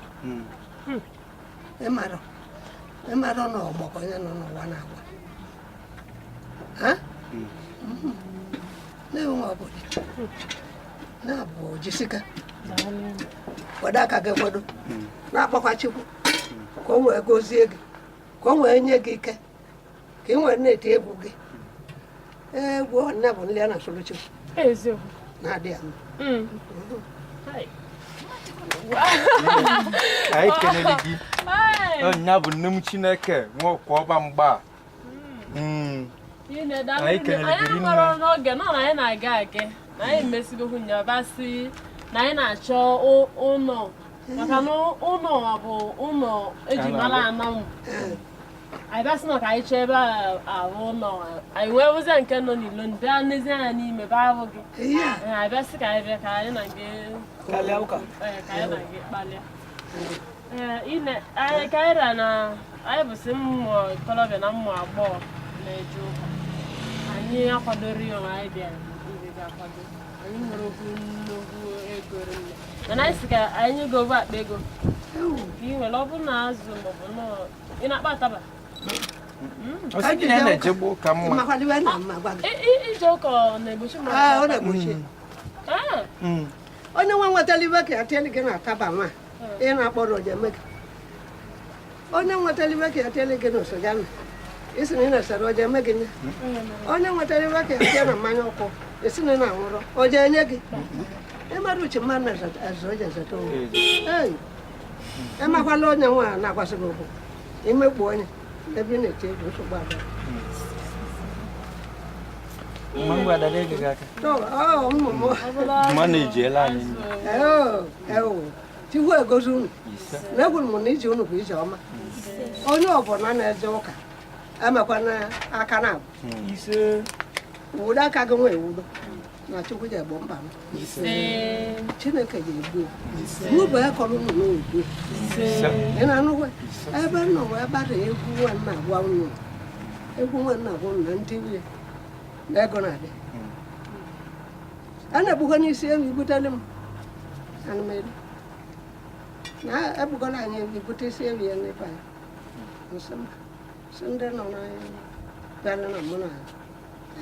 ịmara na ọgbọ ka onye nọ n'ụwa na-awa na-enwe ọbụla na-abụ jisika kwado aka gị kwado na-akpọkwa Chukwu ka o wee gozie gị ka o wee nye gị ike ka ị nwere na-eti egwu gị. Egwu ọnịna bụ nli a na-asụrụ Chukwu na-adị ya mma. Anyị kelele gị nya bụ nne m Chineke nwe ọkwa ọba mgba. Anyị mara n'oge nọ na anyị na-aga aga na anyị mesigokwu nyabasị na anyị na-achọ ụlọ maka na ụlọ bụ ụlọ eji mara Anam. Anyị bịasị na ka anyị chọọ ebe ahụ ụlọ anyị wee wụzie nke nọ n'ilo bịa n'ezi anya n'ime be ahụ gị. Anyị bịasị ka anyị bịa ka anyị na gị kpalịa. Ka anyị ra na anyị bụsị mmụ ikolobịa na mmụ agbọghọ na-eje ụka. Anyị akwadoro ya anyị bịara ndị akwado anyị nwere okwu nnukwu ego rinne mana anyị sị ka anyị gobe akpa ego ka ị nwere ọ bụrụ na azụ maọbụ ị na-akpa ataba ije ụka na-egbochi mmadụ. Onye nwe nwetara iwe ka ya tiele gị na ataba nwa ị na-akpọrọ onye eme gị. Onye nwetara iwe ka ya tiele gị na osogana isi na ị na-esere oje eme gị nye. Onye nwetara iwe ka ya tie na mmanya ọkụ isi na ị na-anwụrọ oje enye gị. Ịmara uche mmadụ na-ezo oje ezeta onwe. Emakwala onye nwa na-agwasị gị okwu imegbu onye ebe ị na-eti egwu nsogbu abịa. Chukwu egozi unu na egwuru m na ije unu bụ ije ọma. Onye ọbụla na-eje ụka emekwana aka na abụ wudo aka gị nwa ewudo na Chukwu ji egbo mkpa m. Chineke ji egbu mụ bụ ekọrọ unu n'ugbu ị na-anụkwa ebe nọ wee gbara egwu nwa nna agwa unu egwu nwa nna agwa unu na ndị nwunye na ego na-adị a na-egbukwa n'isi ewu ibutele m anụmelu na ebugola anyị ewu ibute isi ewu ya n'ebe anyị nsị mba sị ndị nọ bịara na mụ na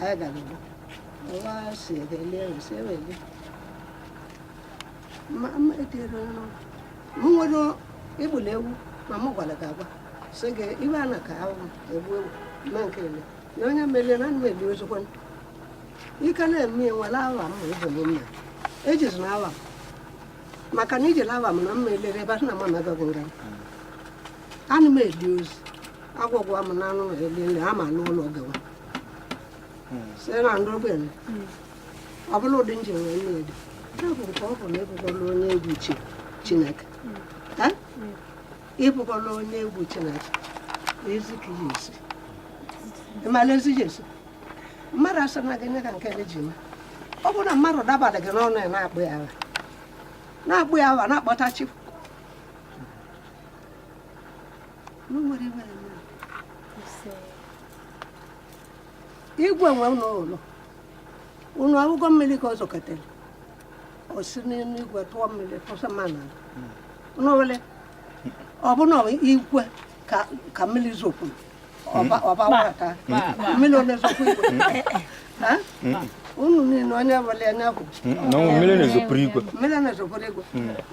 anyị gara ugbo ụwa si eli ewu si ewu eli ma etinyere onye n'ọnụ m nwere igbula ewu ma m gwara gị agwa sị gị iwe a na ka ahụ egbu ewu na nke ele na onye melie na ana m eli ozugbo ike na-eme ya nwere awa m ibe m mma ejizi na awa m maka na ijiri awa m na mma elere ebe na m amaghị gị nga ana m eli ozu agwọgwa m na anụ na eli nri ama alụ ụlọ gewa sị na ndị ogbenye ọ bụla ụdị njem wee na-edi ya bụ nke ọ bụ na ịbụkwala onye egwu Chineke ịbụkwala onye egwu Chineke. Ezi ka ihe esi. Ịmala ezi ya esi. Mmadụ asị na gị nye ka nke gị ji mee. Ọ bụrụ na mmadụ dabara gị n'ọnụ ya na-akpụ ya agha. Na-akpụ ya agha na-akpọta chi. Nwere nwere nwere. Igwe nwe ụlọ ụlọ. Unu ahụgo mmiri ka ọ zọkọtara. O si n'elu igwe tụọ mmiri tụsa mmanụ. Unu wele. Ọ bụ na igwe ka mmiri zopụrụ. Ọba wata. Mmiri ole zopụ igwe. Ha? Unu niile onye wele anya kwụ. Na mmiri na-ezopụrụ igwe. Mmiri na-ezopụrụ igwe.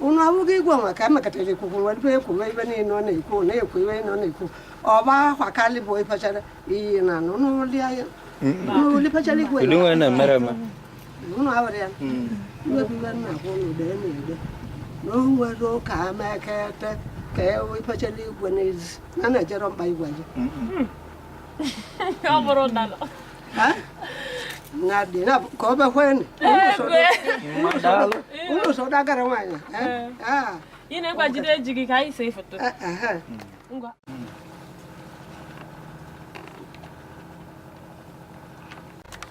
Unu ahụgo igwe nwa ka emekọtara ikuku nwere ibe ekwu ibe niile ọ na-ekwu na-ekwu ibe niile ọ na-ekwu. Ọba akwakalị bụ ifechara iyi na anụ. Unu wele anya. Unu wele ifechara igwe. Kedu onye na-emere eme? Unu ahụrụ ya. Iwe bụ iwe nna gwa unu dee na-ede. Na o nwere ụka mekete ka e ifechara igwe n'ezi. Na na-ejere mkpa igwe je. Ọ bụrụ na Ha? Na dị na ka ọ bekwe ni. Unu so dagara nwaanyị. Ah. Ị na-agbajide eji gị ka anyị see foto. Eh. Ngwa.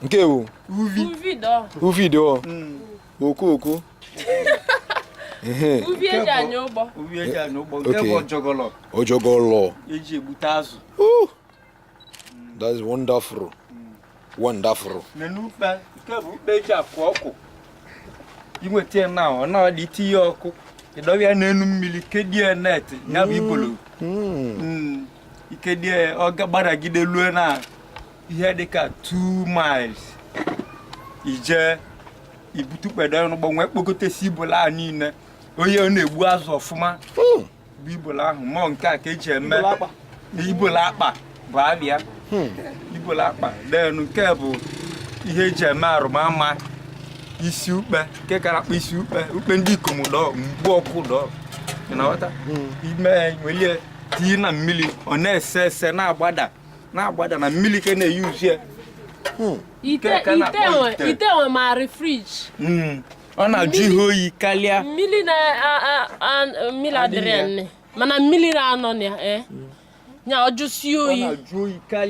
Nke ewu Uvi dọ. uvi dị ọ oku oku. Ehe. Uvi eji anya ụgbọ. Uvi eji anya ụgbọ nke bụ ojogolo. Ojogolo. Eji egbute azụ. That's wonderful. Wonderful. Nenu ukpe nke bụ ukpe eji akụ ọkụ. Inweta ya na ọ na-adị itinye ọkụ. Ịdọba ya n'elu mmiri kedie net ya bụ ibolo. Ikedie ọ gbaragide lue na ihe dịka 2 miles. Ije ibute ukpedo ya n'ụgbọ nwee kpokọtesi ibolo ahụ niile. Onye ọ na-egbu azụ ọfụma bụ ibolo ahụ mụọ nke a ka eji eme ibolo akpa bụ abịa. Ibolo akpa then nke bụ ihe eji eme arụmama isi ukpe nke kara akpa isi ukpe ukpe ndị ikom dọ mgbu ọkụ dọ na-aghọta ime welie tinye na mmiri ọ na-ese ese na-agbada na-agbada na mmiri ka na-eyuzu ya. Ite nwe marị friji. Ọ na-ajụ ihe oyi karịa mmiri na mmiri adịrị ya nne mana mmiri na-anọ na ya nya ọ jụsie oyi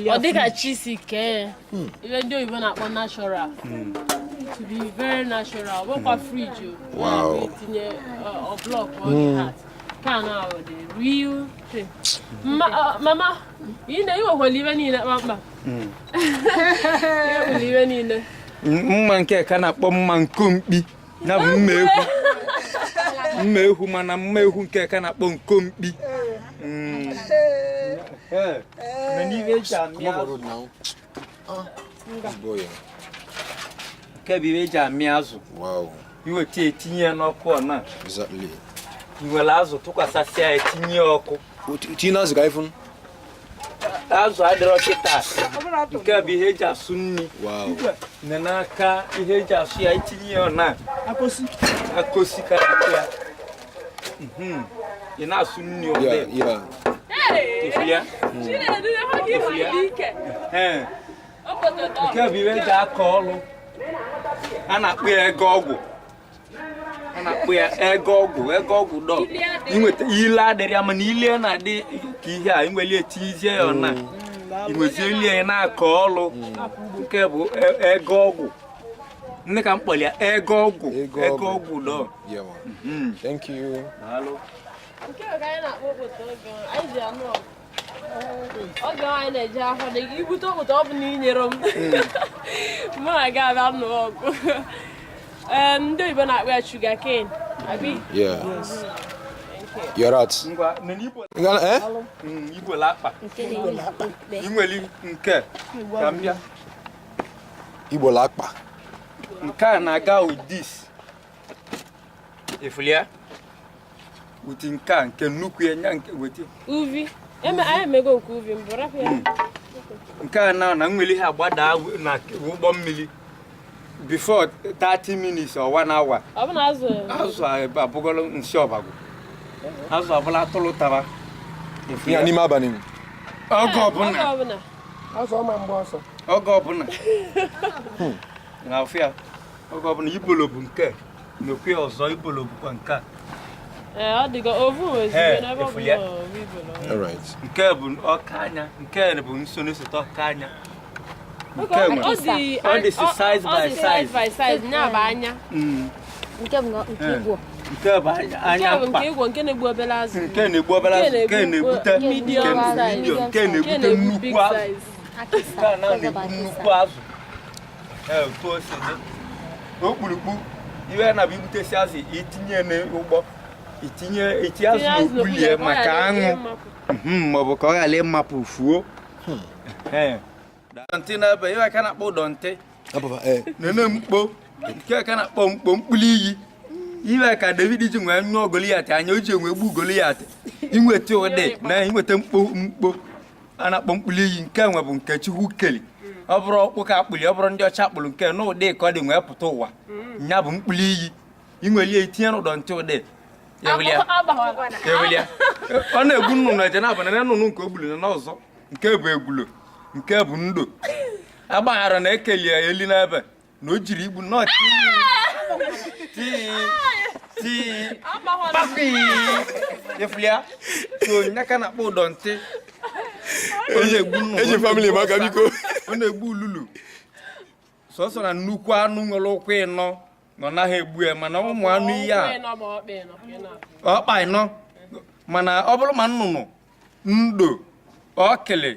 ọ dịka chi si kee ya ibe ndị oyibo na-akpọ natural to be very natural. Ọ bụkwa friji o tinye ọ block ọ dị hard ka na ọ dị real thing. Mama ị na-iwekwala ibe niile kpamkpam iwekwala ibe niile mma nke ka na-akpọ mma nkomkpi ya bụ mma ehu mma ehu mana mma ehu nke ka na-akpọ nkomkpi. Nke bụ ihe eji amị azụ. Iweta etinye ya n'ọkụ ọ na iwere azụ tụkwasasịa ya etinye ọkụ. Tinye azụ ka ịfụ. Azụ adịrọ kịta. Nke bụ ihe eji asụ nri. Nne n'aka ihe eji asụ ya itinye ya na akosi ka ya. Ị na-asụ nri ọ dị. Ya. Nke bụ ihe eji akọ ọrụ. A na-akpụ ya ego ọgwụ. A na-akpụ ya ego ọgwụ ego ọgwụ dọ. Inweta ile adịrị ya mana ile na-adị ka ihe a inweli etinyezie ya na inwezie ya na-akọ ọrụ. Nke bụ ego ọgwụ. Nne ka m kpọrọ ya ego ọgwụ ego ọgwụ dọ. Thank you. Daalụ. Nke a ka anyị na-akpọ okpoto oge anyị ji anụ ọgụ. Oge anyị na-eje afọ dị ibute okpoto ọ bụ na inyere m. Mụ na gị abịa nụ ọgụ. Ndị oyibo na-akpọ ya sugar cane. Abi? Yeah. You're right. Ngwa, Eh? Igbo lakpa. Inweli nke ka m bịa. Igbo lakpa. Nke a na-aga with this. Efulia? With nke a nke nnukwu ya nya nke weta. Uvi. Eme anyị emego nke uvi mbụ rapụ ya. Nke a na na nweli ha agbada na ụgbọ mmiri before 30 minutes or 1 hour. Ọ bụ na azụ. Azụ abụgolo nsị ọbagwo. Azụ abụla atụrụ tara. Ya n'ime abalị. Oge ọbụla. Oge ọbụla. Azụ ọma mgbe ọsọ. Oge ọbụla. Na afọ ya. Oge ọbụla ibolo bụ nke. N'okwe ọzọ ibolo bụkwa nke a. Ee, ọ dịgo ovu Ee, ozugbo n'ebe ọ bụ efulie. na ovu ibu na All right. Nke bụ ọka anya, nke bụ nso na-esote ọka anya. Nke nwe ọ dị Ọ dị size ọ by dị size. size by size, nya bụ anya. Nke bụ nke igbo. Nke bụ anya Nke anya bụ mkpa. nke igwo, nke na-egbu obere azụ. Nke na-egbu obere azụ, nke na-egbute medium nke size. medium, nke Nke na-egbute na-egbu big nnukwu azụ. size. Akịsa. Nke a na Ọzọ bụ na-egbu akịsa. nnukwu azụ. Ee, otu o si dị okpurukpu iwe na bụ igbutesi azụ, itinye n'ụgbọ, itinye itinye azụ Tinye azụ n'okpulie n'okpuru ya ka ọ maka ghara aṅụ ịmapụ. Maọbụ ka ọ ghara ịmapụ fuo. Ee. Dọntị n'ebe iwe ka na-akpọ dọntị. Ababa, eh. Nene mkpo nke ka na-akpọ mkpo mkpụrụ iyi iwe ka David ji nwee nyụọ Goliat anya, o ji enwe gbu Goliat. Inweta ụdị na inweta mkpo mkpo a na-akpọ mkpụrụ iyi, nke nwe bụ nke Chukwu keli. Ọ bụrụ ọkpụ ka akpụli, ọ bụrụ ndị ọcha akpụrụ nke n'ụdị ka ọ dị nwee pụta ụwa, nya bụ mkpụrụ iyi. Inweli ya itinye n'ụdọ ntị ụdị ewulia ewulia, ọ na-egbu nnụnụ eje na abana na nnụnụ nke o gburu na ọzọ. Nke bụ egwulo, nke bụ ndo agbaghara na ekeli ya eli n'ebe na o jiri igbu nnọọ tii tii papi efulia. So nya ka na-akpọ ụdọ ntị, ọ na-egbu nnụnụ. Eji family maka biko. Ọ na-egbu ululu sọsọ na nnukwu anụ nwere ụkwụ ịnọ na ọ naghị egbu ya, mana ụmụ anụ ihe a Ụkwụ ịnọ ma ọkpa ịnọ ka ị na-afụ. Ọkpa ịnọ, mana ọ bụrụ ma nnụnụ ndo ọkịlị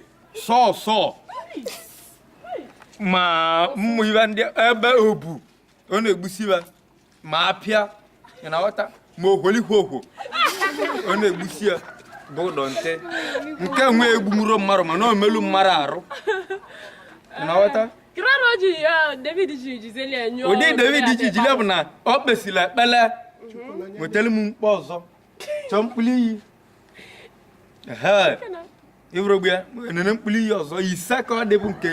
sọsọ ma mmụ ibe ndị ebe obu ọ na-egbusi ya ma apịa ị na-aghọta ma ohwolikwohwo ọ na-egbusi ya bụ ụdọ ntị. Nke nwe egbunwuro mmadụ, mana o melu mmadụ arụ, ị na-aghọta. Kirara o ji ya David ji jizeli ya nyụọ. Ụdị David ji jide bụ na ọ kpesịrị ekpele, nwetara m mkpọ ọzọ, chọọ mkpụrụ iyi. Ehe, ịbụrụgbu ya nene mkpụrụ iyi ọzọ ise ka ọ dịbụ nke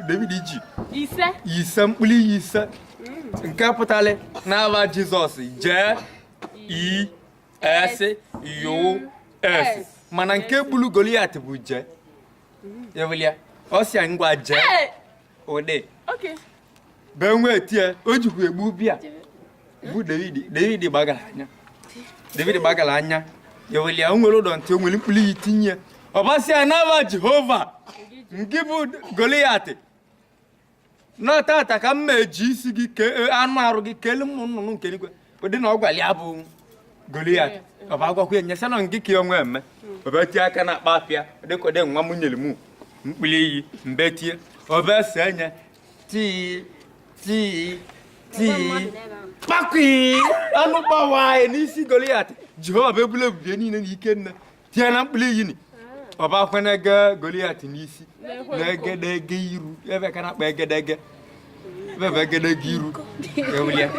David ji. Ise. Ise, mkpụrụ iyi ise nke pụtara n'aba Jizọs J E S U S, mana nke gburu Goliat bụ J. Ewulia ọ sị ya ngwa jee Ee, ụdị okay. be nwee tie o jikwa egbu bịa bụ David. David gbagara anya, David gbagara anya. Ewelia o nwere ụdọ ntị, o nwere mkpụrụ iyi tinye ọbasị ya n'aba Jehova nke bụ Goliat na tata ka m ma eji isi gị kee anụ arụ gị keelu ụmụ nnụnụ nke eluigwe. Ụdị na ọ gwara ya bụ Goliat ọba agwakwa ya nyesa na ngị ka ya onwe eme ọba tie aka na akpa afịa dịka ụdị nwa m nyere m mkpụrụ iyi mbe tie ọba ese anya tii tii tii kpakwi anụ gbawa anyị n'isi Goliat. Jehova bụ ebule ebubie niile na ike nne tie na mkpụrụ iyi ni ọba kwenege Goliat n'isi na egedege iru ebe ka na-akpa egedege ebe bụ egedege iru ewulia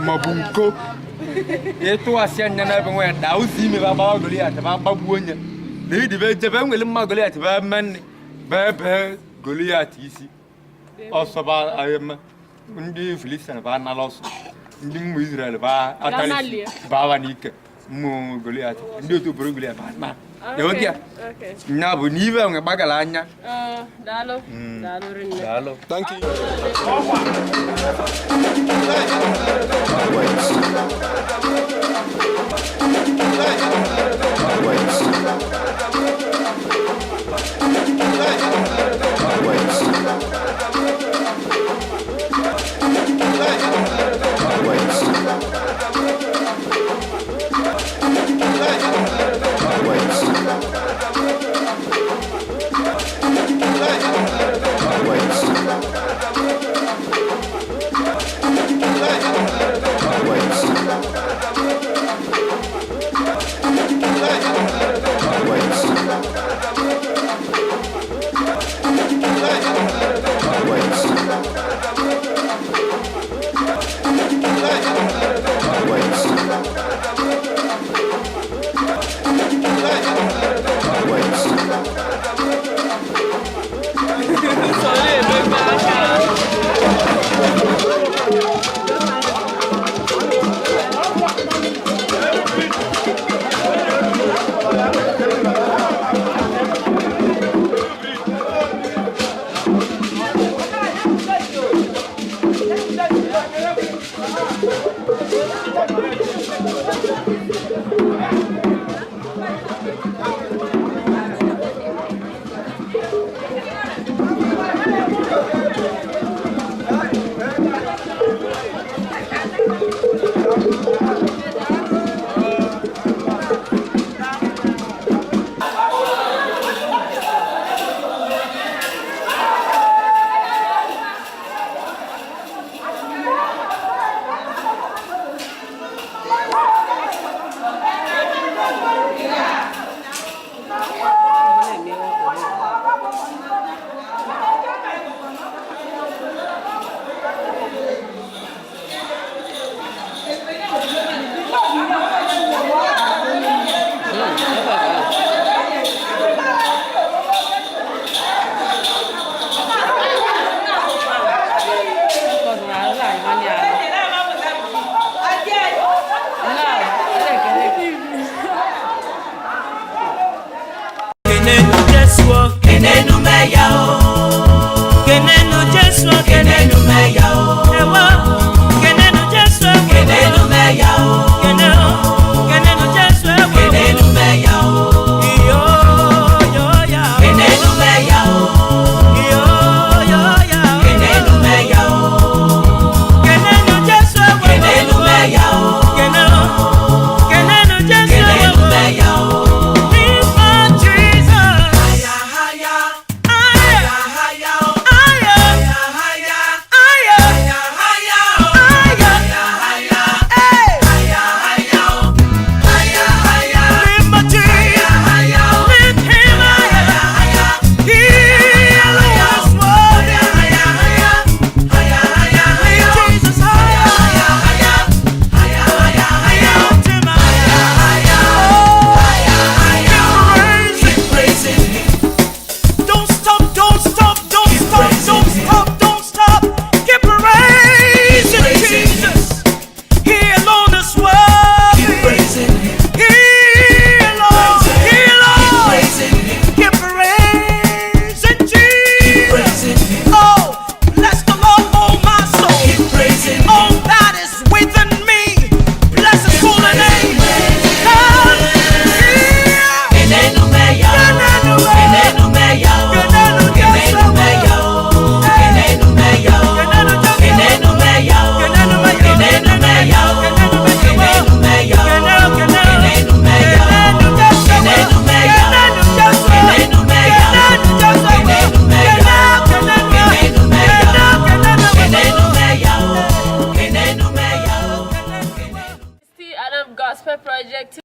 maọbụ nko ịtụwasị anya n'ebe nwe ya daa ụzọ ime ba gbawa Goliat ba gbagbuo onye David be jebe nwere mma Goliat be menne bee bee Goliat isi ọsọ ba eme ndị Filistin ba nala ọsọ, ndị ụmụ Israel ba atalisi Ganalie. ba n'ike ụmụ Goliat ndị otu boro Goliat ba na Okay, ya okay. nya bụ na ibe nwe gbagara anya. Daalụ. Daalụ rinne. Daalụ. Thank you. Wait.